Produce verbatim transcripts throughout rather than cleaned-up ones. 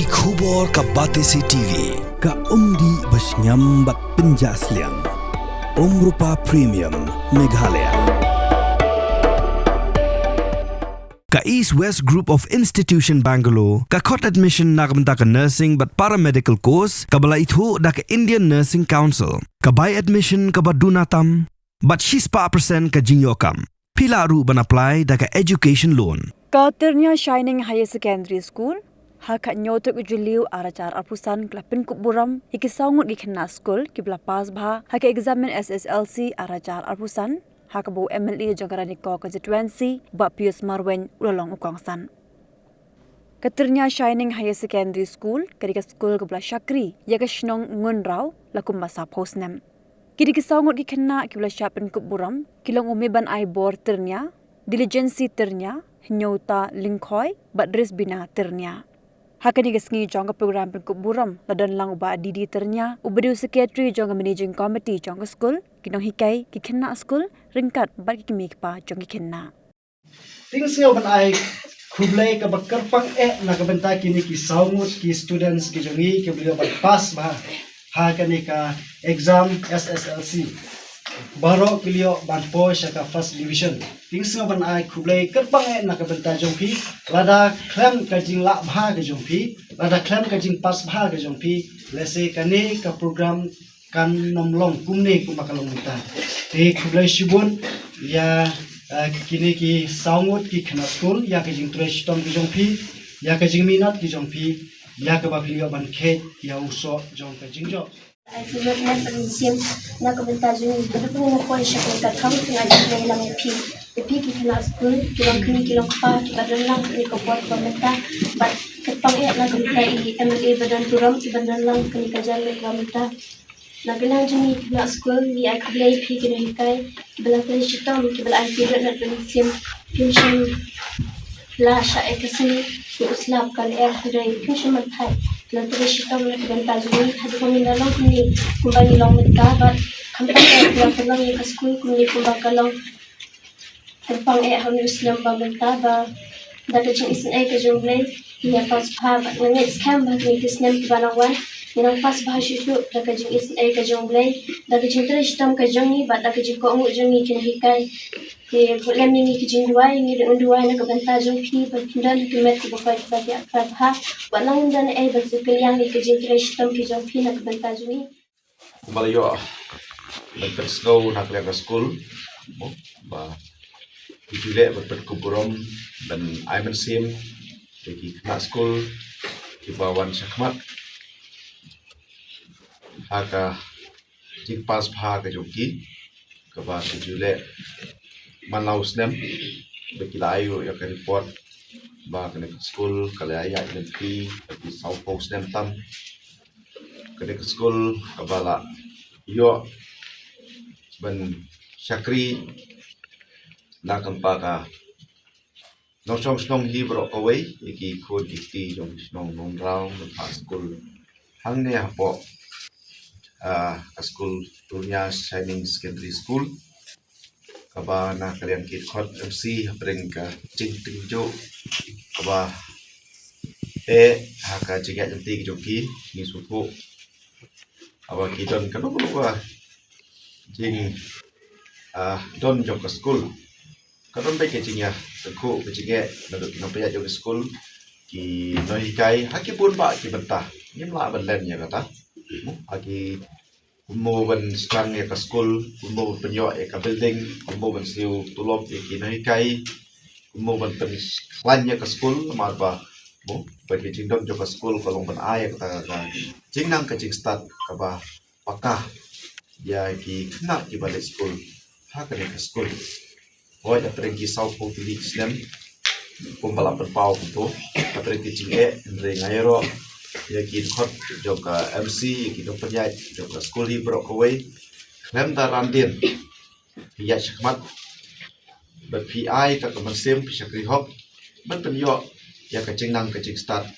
Ki khubor ka Batesi T V, ka umdih ba shngiam bad pynjah sliang. Umrupa Premium, Meghalaya. Ka East West Group of Institution Bangalore ka khot admission na ka bynta ka nursing bad paramedical course kaba la ithuh da ka Indian Nursing Council. Ka bai admission kaba duna tam bad shispah percent ka jingïoh kam. Phi lah ruh ban apply da ka education loan. Ka Tyrnia Shining Higher Secondary School ha ka hynñiew tarik u Jylliew ar hajar arphew san ka la pynkup burom ïa ki saw ngut ki khynnah skul kiba la pass bha ha ka exam S S L C ar hajar arphew san, ha kaba u M L A jong ka Ranikor Constituency, Bah Pius Marwein, u la long u kongsan. Ka Tyrnia Shining Higher Secondary School ka dei ka skul kaba la shakri ïa ka shnong Ngunraw la kumba sawphew snem. Ki dei ki saw ngut ki khynnah kiba la shah pynkup burom ki long u Meban Aibor Tyrnia, Diligence Tyrnia, Hynñiewta Lyngkhoi bad Risbina Tyrnia. Ha kane ka sngi jong ka program pynkup burom la don lang u Bah D D Tyrnia, uba dei u secretary jong ka managing committee jong ka skul, ki nonghikai, ki khynnah skul ryngkat bad ki kmie ki kpa jong ki khynnah. Te nga sngew ban ai khublei kaba kyrpang eh na ka bynta kine ki saw ngut ki students ki jong ngi kiba la ïoh ban pass bha ha kane ka exam S S L C. Baroh ki la ïoh ban poi sha ka first division. Te nga sngew ban ai khublei kyrpang eh na ka bynta jong phi, lada khlem ka jinglah bha ka jong phi, lada khlem ka jingpass bha ka jong phi, lehse kane ka program kan ym long kumne kumba ka long mynta. Te khublei shibun ïa, eh, kine ki saw ngut ki khynnah skul, ïa ka jingtrei shitom ki jong phi, ïa ka jingminot ki jong phi, ïa kaba phi ïoh ban khet ïa u soh jong ka jingjop. Ai khublei na ka mynsiem na ka bynta jong ngi ba da pynpoi sha ka kam, nga ai khublei lang ïa phi. Ïa phi ki khynnah skul, ki long kmie ki long kpa kiba don lang kane ka por kaba mynta, bad kyrpang eh na ka bynta i M L A ba don burom kiba don lang kane ka janmiet kaba mynta. Na ka liang jong ngi ki khynnah skul, ngi ai khublei ïa phi ki nonghikai kiba la trei shitom, kiba la ai khublei na ka mynsiem. Phim shym la shah ïa ka sngi, ïa u slap ka lyer, hynrei phim shym ban thait. La trei shitom na ka bynta jong ngi, haduh ba ngin da long kumne kumba ngi long mynta, bad khamtam eh ba ka long ïa ka skul kumne kumba ka long. Kyrpang eh ha une u snem ba mynta ba da ka jingisynei ka jong U Blei ngin ïa pass bha, bad nga ngeit skhem ba ha kine ki snem kiba nang wan ngin nang pass bha shuh shuh da ka jingisynei ka jong U Blei, da ka jingtrei shitom ka jong ngi bad da ka jingkohnguh jong ngi ki nonghikai. Te buh lem ïa ngi ki jingduwai, ngi ruh ngan duwai na ka bynta jong phi ba phin don ha ki met kiba koit kiba thiah bha, wat la ngim don ei ban shu pynliang ïa ka jingtrei shitom ki jong phi na ka bynta jong ngi. Kumba la ïoh ban pynsngew na ka liang ka skul, mo, ba ki ju leh ban pynkup burom, ban ai mynsiem ïa ki khynnah skul kiba wan shakhmat ha ka jingpass bha ka jong ki, kaba ki ju leh man la u snem, ba ki la ai ïa ka report ba kane ka skul ka la ïaid lynti ba ki sawphew snem tam. Kane ka skul kaba la ïoh ban shakri na ka bynta ka nongshong shnong hi baroh kawei, ïa ki khun ki kti jong shnong Nongrau, nongphah skul hangne hapoh, ah, ka skul Tyrnia Shining Secondary School, kaba na ka liang ki dkhot M C hapdeng ka jingtynjuh kaba eh ha ka jingïaid lynti ki jong ki, ngi sngewthuh haba ki don kano kano ka jing, ah, don jong ka skul. Ka don beit ka jingïatyngkhuh ka jingeh naduh ki nongpynïaid jong ka skul, ki nonghikai ha ki bun bah ki bynta. Ngim lah ban len ïa kata. Ha ki kumno ban sdang ïa ka skul, kumno ban pynïoh ïa ka building, kumno ban siew tulop ïa ki nonghikai, kumno ban pynkhlaiñ ïa ka skul, namar ba, mo, ba ka jingdon jong ka skul ka long ban ai ïa kata ka jingnang ka jingstad kaba paka ïa ki khynnah kiba leit skul ha kane ka skul. Hooid, hapdeng ki sawphew tylli ki snem kumba la pynpaw kumto, hapdeng ki jingeh, hynrei nga ïaroh ïa ki dkhot jong ka M C, ïa ki nongpynïaid jong ka skul hi baroh kawei, khlem da ran dien phi ïaid shakhmat bad phi ai ka, ka mynsiem, phi shakri hok ban pynïoh ïa ka jingnang ka jingstad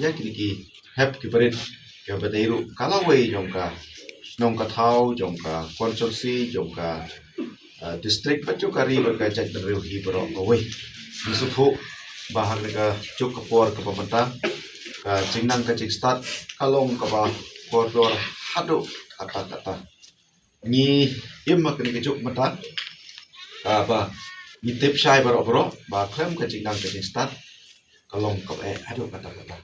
ïa kine ki hep ki barit, kaba dei ruh ka lawei jong ka shnong ka thaw, jong ka constituency, jong ka, ah, district, bad jong ka ri bad ka jaitbynriew hi baroh kawei. Ngi sngewthuh ba ha kane ka juk ka por kaba mynta ka jingnang ka jingstad ka long kaba kordor haduh katta katta. Ngi im ha kane ka juk mynta, ah, ba ngi tip shai baroh baroh ba khlem ka jingnang ka jingstad ka long kaba eh haduh katta katta.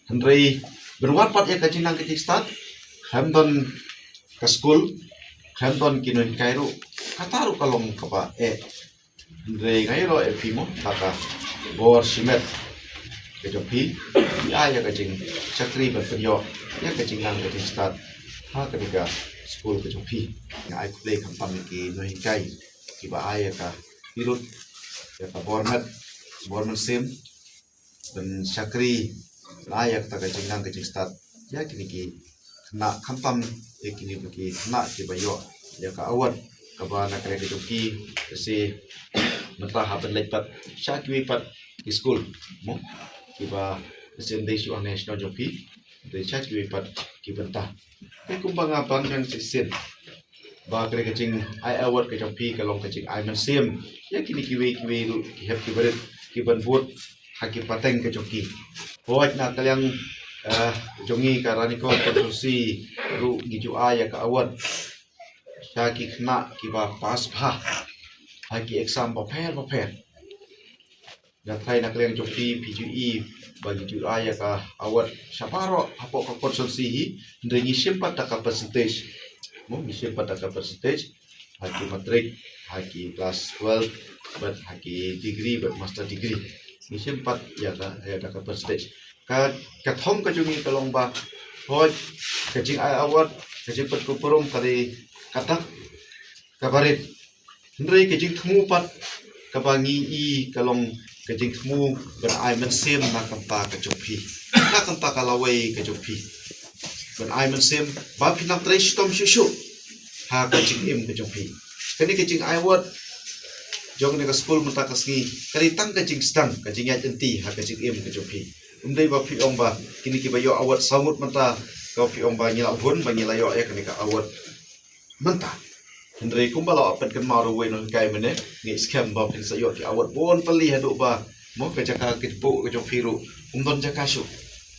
Hynrei ban wad pat ïa ka jingnang ka jingstad, khlem don ka skul, khlem don ki nonghikai ruh, kata ruh ka long kaba eh. Hynrei nga ïaroh ïa phi mo, ha ka bor shimet ka jong phi, phi ai ïa ka jingshakri ban pynïoh ïa ka jingnang ka jingstad ha kane ka skul ka jong phi. Nga ai khublei khamtam ïa ki nonghikai kiba ai ïa ka pyrthei, ïa ka bor met, bor mynsiem ban shakri, ban ai ïa kata ka jingnang ka jingstad ïa kine ki khynnah, khamtam ïa kine ki khynnah kiba ïoh ïa ka award kaba na kane ka jong ki, lehse mynta hap ban leit pat sha kiwei pat ki skul mo, kiba lehse ym dei shuh hangne shnong jong phi, dei sha kiwei pat ki bynta. Te kumba nga ban biang shisien ba kane ka jingai award ka jong phi ka long ka jingai mynsiem ïa kine kiwei kiwei ruh ki hep ki barit kiban bud ha ki pateng ka jong ki. Hooid, na ka liang, eh, jong ngi ka Ranikor Constituency ruh ngi ju ai ïa ka award sha ki khynnah kiba pass bha ha ki exam bapher bapher. Nga tharai na ka liang jong phi, phi ju i ba ngi ju ai ïa ka award sha baroh hapoh ka constituency hi, hynrei ngi shim pat da ka percentage. Mo, ngi shim pat da ka percentage ha ki matric, ha ki class twelve, bad ha ki degree bad master degree. Ngi shim pat ïa ka, ïa da ka percentage. Ka, ka thong ka jong ngi ka long ba, hooid, ka jingai award, ka jingpynkup burom ka dei ka dak kaba rit. Hynrei ka jingthmu pat kaba ngi i ka long ka jingthmu ban ai mynsiem na ka bynta ka jong phi, na ka bynta ka lawei ka jong phi. Ban ai mynsiem ba phin nang trei shitom shuh shuh ha ka jingim ka jong phi. Kane ka jingai award jong kane ka skul mynta ka sngi ka dei tang ka jingsdang, ka jingïaid lynti ha ka jingim ka jong phi. Ym dei ba phi ong ba kine kiba ïoh award saw ngut mynta, ka phi ong ba ngi la hun ba ngi la ïoh ïa kane ka award mynta. Hynrei kumba la pynkynmaw da uwei u nonghikai mynne, ngi skhem ba phin sa ïoh ki award bun tylli haduh ba, mo, ka jaka ka jingbuh ka jong phi ruh ym don jaka shuh.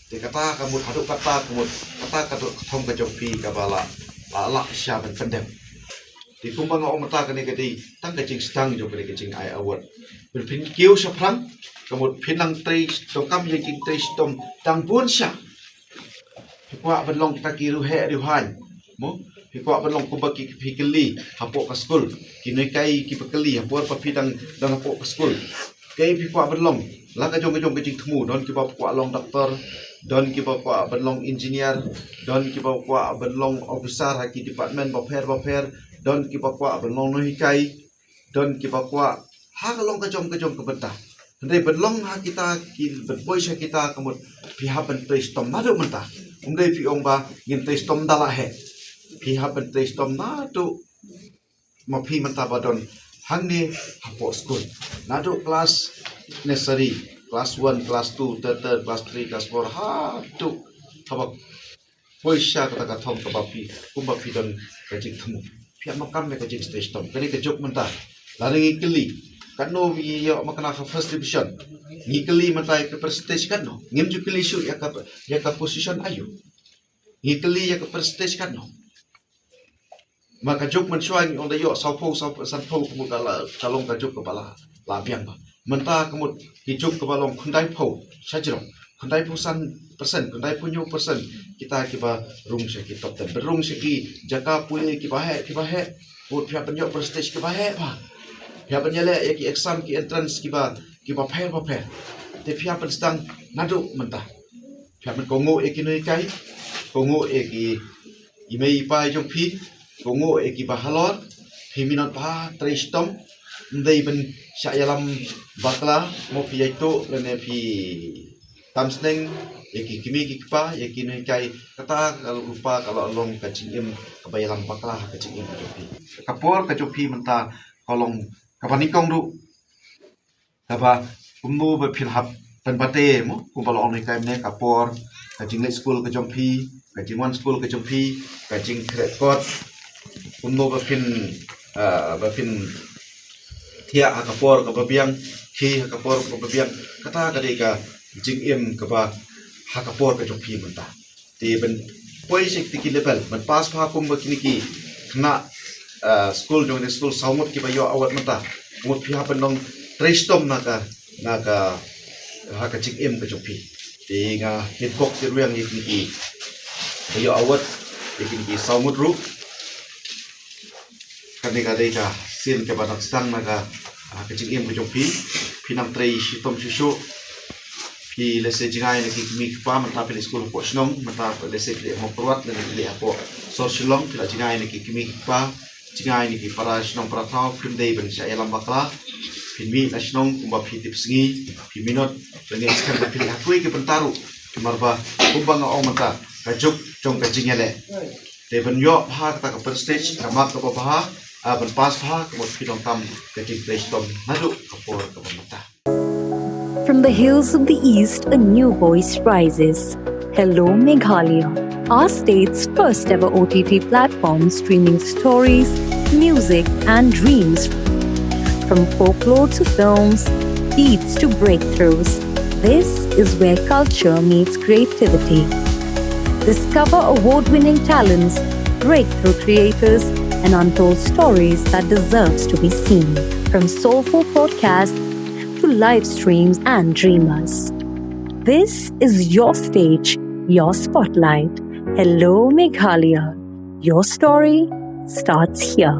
Te kata ka mut, haduh kata ka mut, kata ka thong ka jong phi kaba la, la, la sha ban pyndep. Te kumba nga ong mynta, kane ka dei tang ka jingsdang jong kane ka jingai award. Ban phin kiew shaphrang, ka mut phin nang trei, donkam ïa ki trei shitom tang bun sha. Phi kwah ban long kita ki riewheh riewhaiñ, mo? Phi kwah ban long kumba ki, phi kylli hapoh ka skul, ki nonghikai kiba kylli ha por ba phi dang, dang hapoh ka skul. Kaei phi kwah ban long? La ka jong ka jong ka jingthmu, don kiba kwah long doktor, don kiba kwah ban long engineer, don kiba kwah ban long officer ha ki department bapher bapher, don kiba kwah ban long nonghikai, don kiba kwah ha ka long ka jong ka jong ka bynta. Hynrei ban long ha kita ki, ban poi sha kita ka mut phi hap ban trei shitom naduh mynta. Ym dei phi ong ba ngin trei shitom da la heh. Phi hap ban trei shitom naduh ma phi mynta ba don hangne hapoh skul. Naduh class nursery, class one, class two, third, third, class three, class four, haduh haba poi sha kata ka thong kaba phi, kumba phi don ka jingthmu. Phi hap donkam ïa ka jingtrei shitom. Kane ka juk mynta, lada ngi kylli, katno ngi ïoh makna ka first division, ngi kylli mynta ïa ka percentage katno. Ngim ju kylli shuh ïa ka, ïa ka position aïu. Ngi kylli ïa ka percentage katno. Ma ka juk mynshuwa ngi ong da ïoh sawphew, saw, sanphew, ka mut ka la, ka long ka juk kaba la, la biang bha. Mynta ka mut ki juk kaba long khyndaiphew shajrong, khyndaiphew san percent, khyndaiphew hynñiew percent kita kiba rung sha ki top ten, ba rung sha ki jaka pule kiba heh, kiba heh. Ka mut phi hap ban ïoh percentage kiba heh bha. Phi hap ban ïaleh ïa ki exam, ki entrance kiba, kiba pher bapher. Te phi hap ban sdang naduh mynta. Phi hap ban kohnguh ïa ki nonghikai, kohnguh ïa ki i mei i pa jong phi, kohnguh ïa kiba halor, phi minot bha trei shitom, ym dei ban shah ïalam bakla, mo, phi ïaid tuh lane phi tam sneng ïa ki kmie ki kpa, ïa ki nonghikai, kata ka ruh, ka la long ka jingim kaba ïalam bakla ha ka jingim ka jong phi. Ka por ka jong phi mynta ka long kaba nyngkong ruh, kaba kumno ba phin hap pynbate, mo, kumba la ong ngi mynne, ka por, ka jingleit skul ka jong phi, ka jingwan skul ka jong phi, ka jingkhreh kot, kumno ba phin, ah, ba phin thiah ha ka por kaba biang, khie ha ka por kaba biang. Kata ka dei ka jingim kaba ha ka por ka jong phi mynta. Te ban poi sha kine ki level, ban pass bha kumba kine ki khynnah, ah, skul jong kine skul saw ngut kiba ïoh award mynta. Ngut phi hap ban long trei shitom na ka, na ka, ha ka jingim ka jong phi. Te nga hynrei kyrpad ïa kine ki ba ïoh award, ïa kine ki saw ngut ruh. Kane ka dei ka sien kaba dang sdang na ka, ah, ka jingim ka jong phi. Phi nang trei shitom shuh shuh. Phi lehse jngai na ki kmie ki kpa, mynta phi leit skul hapoh shnong, mynta lehse phi leit hapoh Mawkyrwat, lane phi leit hapoh sor Shillong, phi la jngai na ki kmie ki kpa, jngai na ki para shnong para thaw, phim dei ban shah ïalam bakla. Phin mih na shnong kumba phi tip sngi, phi minot, lane skhem ba phi leit ha kiwei ki bynta ruh. Namar ba kumba nga ong mynta, ka juk jong ka jingïaleh. Te ban ïoh bha kata ka percentage, ka mark kaba bha, ah, ban pass bha, ka mut phi donkam ka jingtrei shitom naduh ka por kaba mynta. From the hills of the East, a new voice rises. Hello, Meghalaya, our state's first ever O T T platform streaming stories, music, and dreams. From folklore to films, beats to breakthroughs, this is where culture meets creativity. Discover award winning talents, breakthrough creators, and untold stories that deserves to be seen. From soulful podcasts to live streams and dreamers. This is your stage, your spotlight. Hello, Meghalaya. Your story starts here.